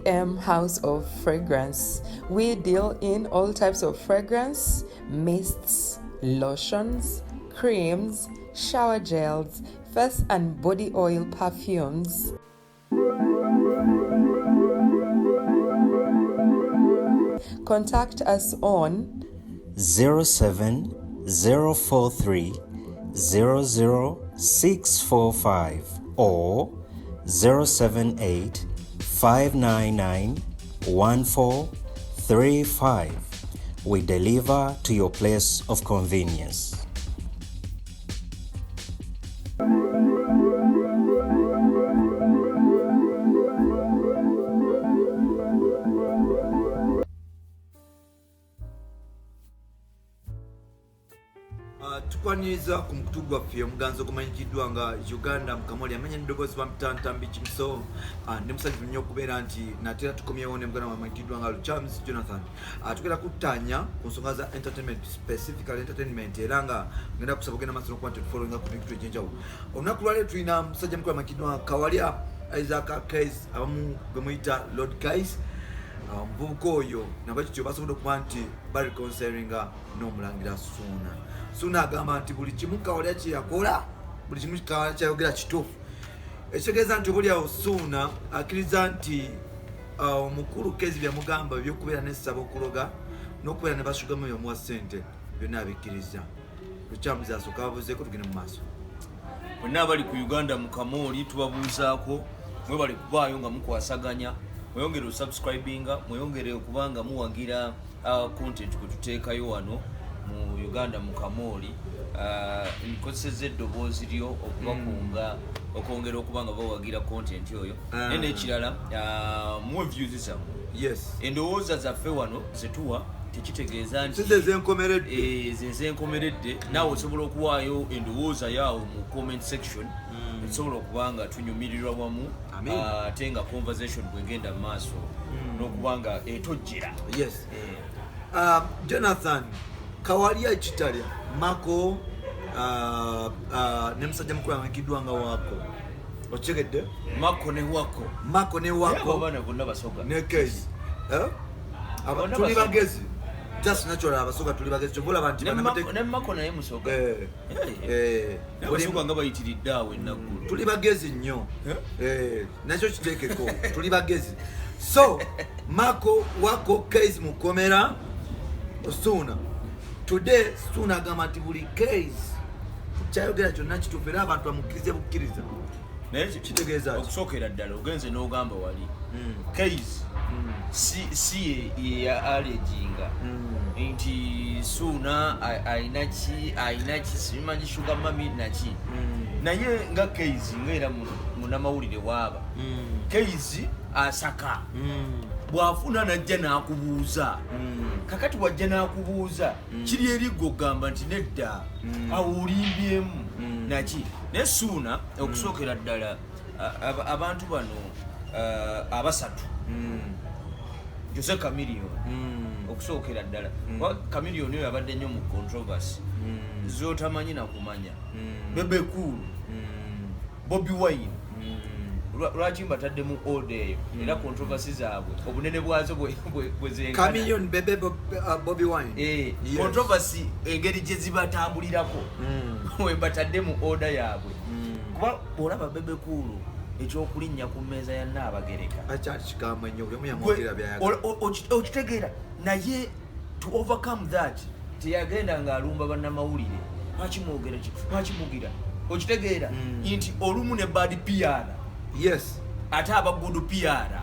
KM House of Fragrance. We deal in all types of fragrance, mists, lotions, creams, shower gels, face and body oil perfumes. Contact us on 07043 00645 or 078 599 1435. We deliver to your place of convenience. Tukwaniriza ku mukutu gwaffe omuganzi ogumanyikiddwa nga Uganda Mukamoli, amanya n'eddoboozi bamutantambi kimuso. Ndi musanyufu nnyo okubeera nti natera tukomyewo ne muganda wamanyikiddwa nga Luchams Jonathan. Tugenda kuttaanya ku nsonga za entertainment, specifically entertainment, era nga ngenda kusaba ogenda maaso n'okuba nti otufollowinga ku mikutu egy'enjawulo. Olunaku lwaleero tulina musajja mukulu amanyikiddwa nga Kawalya Isaac Kais, abamu gwe muyita Lord Kais. Omuvubuka oyo nabwe kityo basobodde okuba nti bareconcilinga n'omulangira Suuna. Suuna agamba nti buli kimu Kawalya kyeyakola, buli kimu Kawalya kyayogera kituufu, ekitegeeza nti obuli awo Suuna akkiriza nti omukulu Kezi byamugamba ebyokubeera n'essaba, okuloga n'okubeera ne basugamu byamuwa ssente, byonna abikkiriza. Lukyamuzi asooka ababuzeeko, tugende mu maaso. Mwenna abali ku Uganda mu Kamooli tubabuuzaako, mwebale kubaayo nga mukwasaganya, mweyongere osubscribinga, mweyongere okuba nga muwagira content kwe tuteekayo wano mu Uganda mu Kamooli. Nkozesezza eddoboozi lyo okubakunga okwongera okuba nga bawagira content oyo. Naye n'ekirala, muwe views zammwe. Endowooza zaffe wano zetuwa tekitegeeza nti si ze zenkomeredde. Eh, ze zenkomeredde. Naawe osobola okuwaayo endowooza yaawo mu comment section, tusobola okuba nga tunyumirirwa wamu. Amen. Ate nga conversation bwegenda mu maaso n'okuba nga etojjera. Yes. Eh. Jonathan Kawalya Kitalya Mako, ne musajja mukulu amanyikiddwa nga Waako, okitegedde? Mako ne Wako. Mako ne Wako. Abaana bonna Basoga. Ne Kezi. Eh? Bonna tuli Basoga. bagezi, just natural. Abasoga tuli bagezi, kyova olaba nti Ne ne Mako naye Musoga. Eh, Eh. eh, Naye Abasoga nga bayitiridde awo enaggulu. Tuli bagezi nnyo. Eh? Eh, nakyo kiteekeko, tuli bagezi. So Mako, Wako, Case mukomera Suuna today. Suuna agamba nti buli case kyayogera kyonna kituufu, era abantu bamukkirize bukkiriza. Naye Kitegeeza ki? Okusookera ddala ogenze n'ogamba wali Case si ye ye alleginga nti Suuna alina ki, alina ki, simanyi sugar mummy naki. Naye nga Case ngaera munamawulire waaba Case asaka bw'afuna najja n'akubuuza. Kakati wajja n'akubuuza, kiri eri gwe okugamba nti nedda, awo olimbyemu naki. Naye Suuna okusookera ddala abantu bano abasatu, Jose Chameleone okusookera ddala, Chameleone oyo abadde nnyo mu controversy zotamanyi nakumanya, Bebe Cool, Bobi Wine. Lwaki mbatadde mu order eyo? Era controversy zaabwe obunene bwazo bwe zenkana. Chameleone, Bebe, Bobi Wine. Eh, Yes. controversy engeri gye zibatambulirako we mbatadde mu order yaabwe, kuba olaba Bebe Cool ekyokulinnya ku mmeeza ya Nnaabagereka. Akyali kikambwe nnyo, buli omu yamwogera byayagala. Okitegeera? Naye to overcome that, teyagenda ng'alumba bannamawulire, lwaki mwogera ki, lwaki mugira. Okitegeera nti olumu ne bad PR ate aba good PR.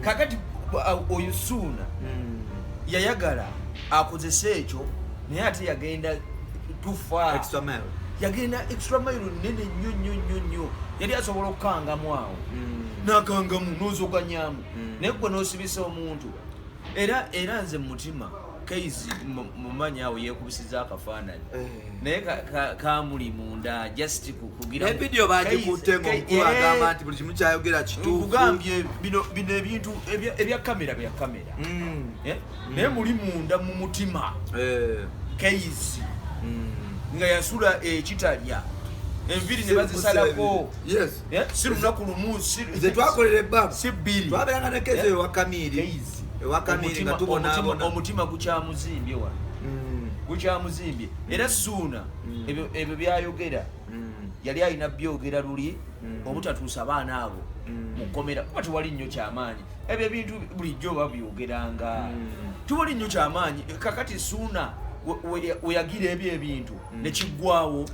Kakati oyo Suuna yayagala akozese ekyo, naye ate yagenda tufa. Extra mile. Yagenda extra mile nene nnyo nnyo nnyo nnyo. Yali asobola okukangamu awo, nakangamu nozoganyamu, naye gwe nosibisa omuntu. Era nze mu mutima Kaizi mumanyi awo yeekubisiza akafaananyi. Eh. Naye kamuli munda just kugira Ne video bagikutte ng'omukulu agamba nti buli kimu kyayogera kituufu. Nkugambye bino ebintu ebya kamera, bya kamera. Eh? Naye muli munda mu mutima, Eh. Kaizi nga yasula ekitalya. Enviiri ne bazisalako. Yes. Eh, si lunaku lumu, si Nze twakolera ebbanga, si bbiri. twabeeranga ne Kezi Eh? ewa Kamiiri, Kezi. ewa Kamiiri nga tubonaabona. Omutima gukyamuzimbye wano, gukyamuzimbye. Era Suuna ebyo byayogera yali alina byogera luli obutatuusa baana abo mu kkomera, kuba tewali nnyo kyamaanyi. Ebyo ebintu bulijjo babyogeranga, tewali nnyo kyamaanyi. Kakati Suuna weyagira ebyo ebintu nekiggwawo.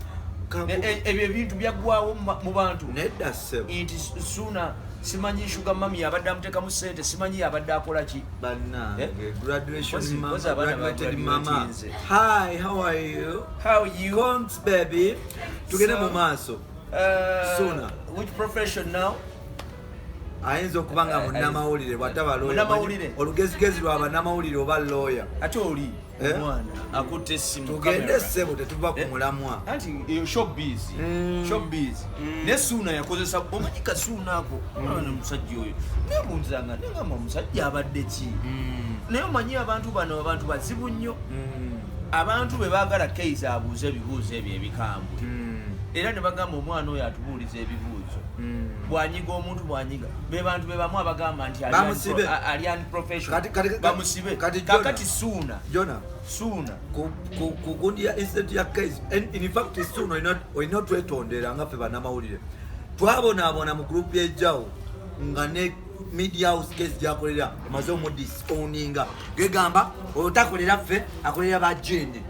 Ebyo ebintu byaggwawo mu bantu. Nedda ssebo. Nti Suuna simanyi sugar mummy abadde amuteekamu sente, simanyi abadde akola ki. Bannange, Eh? graduation mama, Kozi abaana graduated mama. bagraduatinze. Hi, how are you? How are you? Congs, baby. Tugende So- mu maaso. Suuna. Which profession now? Ayinza okuba nga Eh, munnamawulire bw'ataba lawyer. Munnamawulire. Olugezigezi lwa bannamawulire oba lawyer. Ate oli Eh? omwana akutte essimu, Tugende camera. ssebo, tetuva ku Eh? mulamwa. Anti eyo showbiz, showbiz. Ne Suuna yakozesa, omanyi kasuuna ako, omwana omusajja oyo nebunzanga negamba omusajja abadde ki? Naye omanyi abantu bano, abantu bazibu nnyo. Abantu be baagala Keiza abuuze ebibuuzo ebyo ebikambwe, era ne bagamba omwana oyo atubuuliza ebibuuzo, bwanyiga omuntu, bwanyiga. Be bantu be bamu abagamba nti Bamusibe. ali unprofessional. Kati Bamusibe. Jonah. Kakati Suuna, Jona, Suuna ku gundi ya incident ya case, and in fact soon olina otwetondera nga ffe bannamawulire twabonaabona mu group yejjawo nga ne media house case gyakolera emaze omudisowninga, gegamba oyo takolera ffe, akolera ba jini,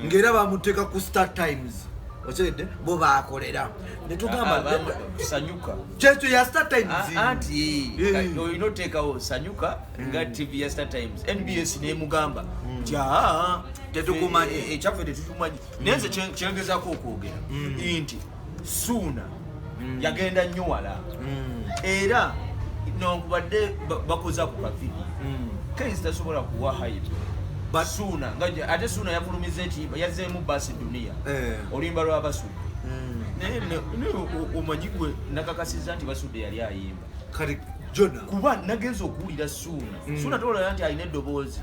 ng'era bamuteeka ku Star Times. Okitegedde? Bo bakolera netugamba Ah, sanyuka. Kyekyo ya Star Times. Ah, anti Eh. olina oteekawo sanyuka nga TV ya Star Times, NBS nemugamba nti aa, Tetukumanyi. ekyaffe tetutumanyi. Naye nze kyengezaako okwogera nti Suuna yagenda nnyo wala, era nonkubadde bakoza ku kavidiyo, Kezi tasobola kuwa hype Suuna ate Suuna yafulumiza ekiyimba, yazzeemu Basi Duniya, Eh. oluyimba lwabasudde. Naye naye omanyi gwe nakakasiza nti Basudde yali ayimba. Kati Jona, Kuba nagenza okuwulira Suuna, Suuna tolaba nti alina eddoboozi,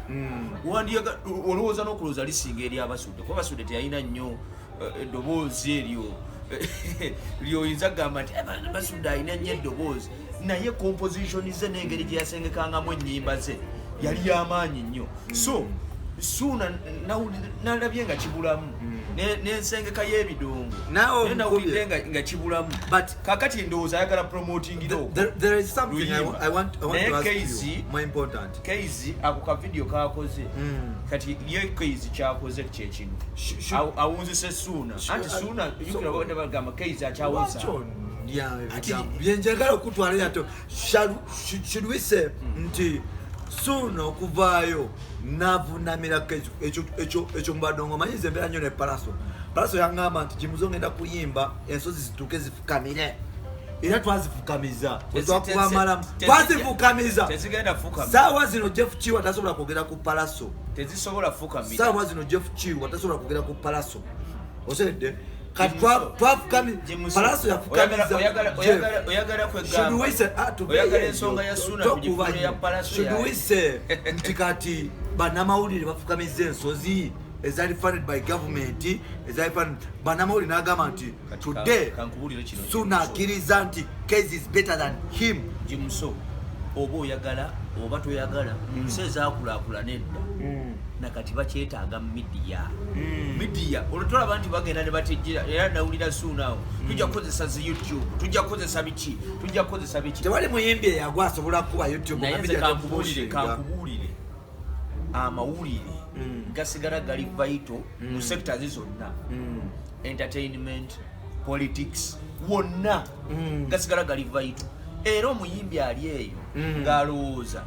olowooza n'okulowooza lisinga eri Abasudde, kuba Basudde teyalina nnyo eddoboozi eryo lyoyinza kugamba nti, "Eh, Basudde alina nnyo eddoboozi," naye composition ze n'engeri gye yasengekangamu ennyimba ze yali yamaanyi nnyo. So Suuna nalabye nga kibulamu n'ensengeka y'ebidongo. Naawe Naye nawulidde omukubye. nga kibulamu. Kakati ndowooza ayagala promotingira okwo. There is something Luyimba. I want Naye to ask Kezi- you, more important. Keizi ako ka video kakoze. Kati ye Keizi kyakoze kyekino, awunzise Suuna. Anti Suuna yukira babadde bagamba Keizi akyawunza. Lwaki ondya ebigambo byenjagala okutwala ato? Should we say nti Suuna okuvaayo navunamira Kezi, ekyo mubadongo? Omanyiza embeera nnyo ne Palaso. Palaso yaŋŋamba nti Kimuzo, ngenda kuyimba ensozi zituuke zifukamire, era twazifukamiza. Twakubamalamu, twazifukamiza. Tezigenda fukamira. Saawa zino Jeff Kiwa tasobola kwogera ku Palaso. Tezisobola fukamira. Saawa zino Jeff Kiwa tasobola kwogera ku Palaso. Oseredde? Kati Jimuso. Palaso yafukamiza. Oyagala Should we say, ah, kwegamba oyagala ensonga ya Suuna tugifune ya Palaso Should we say nti kati bannamawulire bafukamiza ensozi ezali funded by government, ezali funded bannamawulire, n'agamba nti Kati today kankubuulire kino, Suuna Jimuso. akkiriza nti Case is better than him? Jimuso, oba oyagala oba toyagala, mu nsi ezakulaakulana edda nakati bakyetaaga media. Media olwo tolaba nti bagenda ne batejjera, era nawulira Suunaawo, tujja kukozesa zi YouTube, tujja kukozesa biki, tujja kukozesa biki. Tewali muyimbi eyagwa asobola kuba YouTube Naye nga nze media kankubuulire, tepushinga. kankubuulire, amawulire gasigala gali vital mu sectors zonna, entertainment, politics, wonna gasigala gali vital. Era omuyimbi ali eyo ng'alowooza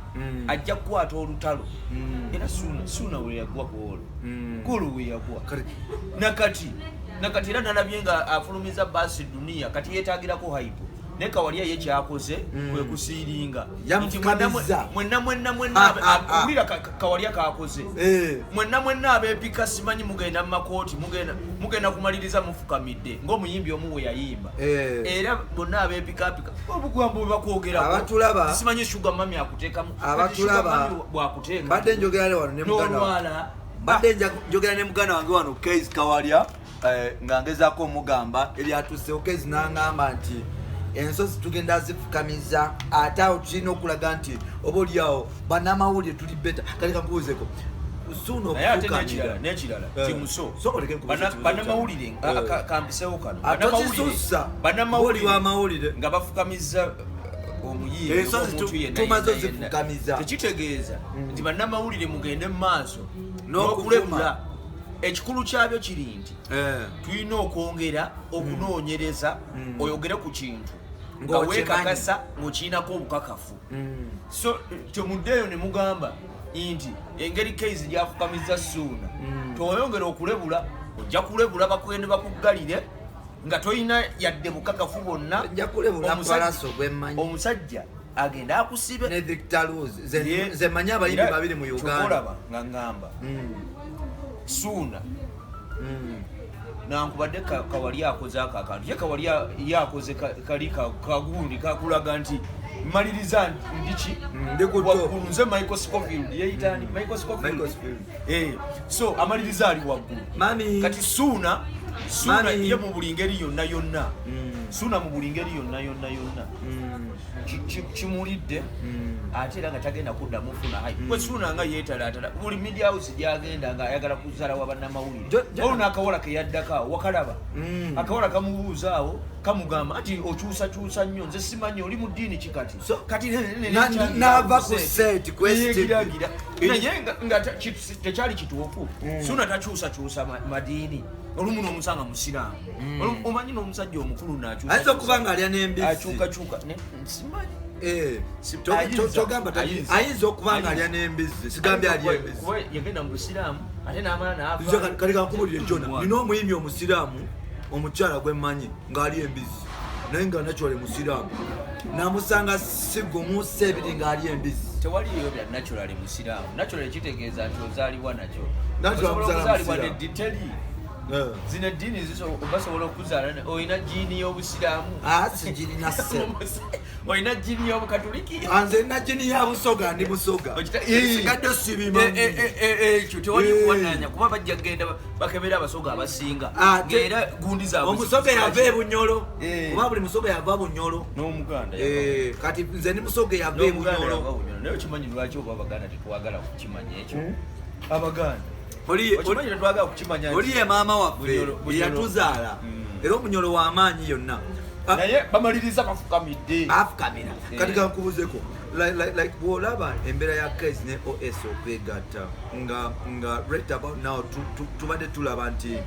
ajja kukwata olutalo, era Suuna we yagwa ku olwo, kwolwo we yagwa. Nakati era nalabye nga afulumiza Basi Duniya, kati yeetagirako hype. Naye Kawalya ye kyakoze kwe kusiiringa nti Yamufukamiza. mwenna mwenna mwenna Ah, ah, ah. owulira Kawalya kakoze, Eh. mwenna mwenna abeepika simanyi mugenda mu makooti, mugenda kumaliriza mufukamidde ng'omuyimbi omu we yayimba. Eh. Era bonna abeepikaapika obugambo bwe bakwogerako, Abatulaba- simanyi sugar mummy akuteekamu. Kati Abatulaba- sugar mummy bw'akuteeka Mbadde njogera ne wano ne muganda wange. n'olwala. Mbadde njogera ne muganda wange wano, Case Kawalya. Nga ngezaako omugamba ebyatuusewo, Kezi n'aŋŋamba nti ensozi tugenda zifukamiza, ate awo tulina okulaga nti oba oliawo bannamawulire tuli better. Kale kankubuuzeko, Suuna, Naye ate okufukamira n'ekirala, Eh. Kimuso, So, oleke nkubuuze ekibuuzo bannamawulire, kyange. Kampisewo kano. Ah, tokisussa. Bannamawulire Oli w'amawulire. nga bafukamizza omuyimbi Ensozi oba omuntu yenna tumaze yenna yenna. ozifukamiza. Tekitegeeza nti bannamawulire mugende mu maaso N'okuvuma. n'okulebula. Ekikulu kyabyo kiri nti tulina okwongera okunoonyereza, oyogere ku kintu nga Ng'okimanyi. weekakasa, ng'okirinako obukakafu. So temuddeeyo ne mugamba nti engeri Keizi gyafukamiza Suuna, toyongera okulebula, ojja kulebula bakugende bakuggalire nga toyina yadde bukakafu bwonna. Nja kulebula Palaso gwemmanyi. Omusajja agenda akusibe. Ne Victor Ruz. Nze mmanyi abayimbi Era babiri mu kyokka Uganda. olaba nga ngamba Suuna nankubadde Kawali akoze ako akantu, ye Kawali ye akoze kali kagundi kakulaga nti maliriza ndiki Ndi ku top. waggulu. Nze Michael Scofield, yeyitani Michael Scofield. Michael Scofield. So amaliriza ali waggulu. Mami. Kati Suuna Mami. ye mu buli ngeri yonna yonna, Suuna mu buli ngeri yonna yonna yonna kimulidde, ate era nga tagenda kuddamu funa hype. Gwe Suuna nga yeetalaatala buli media house gyagenda nga ayagala kuzaala wa bannamawulire. Olwo n'akawala keyaddako awo wakalaba, akawala kamubuuza awo, kamugamba nti okyusakyusa nnyo, nze simanyi oli mu ddiini ki kati. Kati N'ava ku set, ku STV. Yegiragira naye nga tekyali kituufu. Suuna takyusakyusa madiini. Olumu n'omusanga musiraamu. Omanyi n'omusajja omukulu nakyusa. Ayinza okuba nga alya n'embizzi. Akyukakyuka. Simanyi. Eh, togamba Ayinza. ayinza okuba nga alya Ayinza. n'embizzi. Sigambye alya embizzi. Kuba yagenda mu busiraamu ate n'amala n'ava. Nze kale kankubulire, Jona, Mwana. nina omuyimbi omusiraamu omukyala gwe mmanyi ng'ali embizzi, naye nga naturally musiraamu. Namusanga sigumu sebiri ng'ali embizzi. Tewaliyo bya naturally musiraamu. Naturally kitegeeza nti ozaalibwa nakyo. Naturally Osobola omuzaala okuzaalibwa musiraamu. teri zino eddiini basobola okuzaala olina jiini y'obusiraamu. Ah, sigirina ssebo. Olina jiini y'obukatuliki. Ah, nze nina jini ya Busoga, ndi Busoga. Sigadde sibimanyi. Ekyo tewali kuwananya, kuba bajja kugenda bakebera Abasoga abasinga Ah, ngaera gundi zaabwe Omusoga yava e Bunyolo. Eh. Kuba buli Musoga yava Bunyolo. N'Omuganda. Eh, kati nze ndi Musoga yava e N'Omuganda Bunyolo. yava Bunyolo. Naye okimanyi lwaki oba Abaganda tetwagala kukimanya ekyo? Abaganda okimanyi tetwagala kukimanya nti- Oli ye maama waffe Bunyolo. yatuzaala, era Omunyolo w'amaanyi yonna. Ah, Naye bamaliriza bafukamidde. Bafukamira. Eh. Kati kankubuzeko, like bw'olaba embeera ya Kes ne Os okwegatta, nga right about now tubadde tulaba nti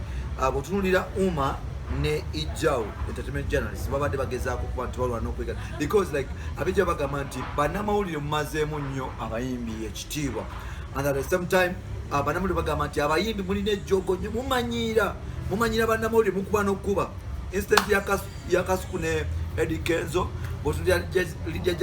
bwetunulira UMA ne Ijao entertainment journalist babadde bagezaako kuba nti balwana okwegatta, because like abijja bagamba nti bannamawulire mumazeemu nnyo abayimbi ekitiibwa, and at the same time bannamawulire bagamba nti abayimbi mulina ejjogo nnyo, mumanyiira bannamawulire, mukuba n'okuba incident ya Kasuku ne Eddie Kenzo. Bw'otunulira Lydia.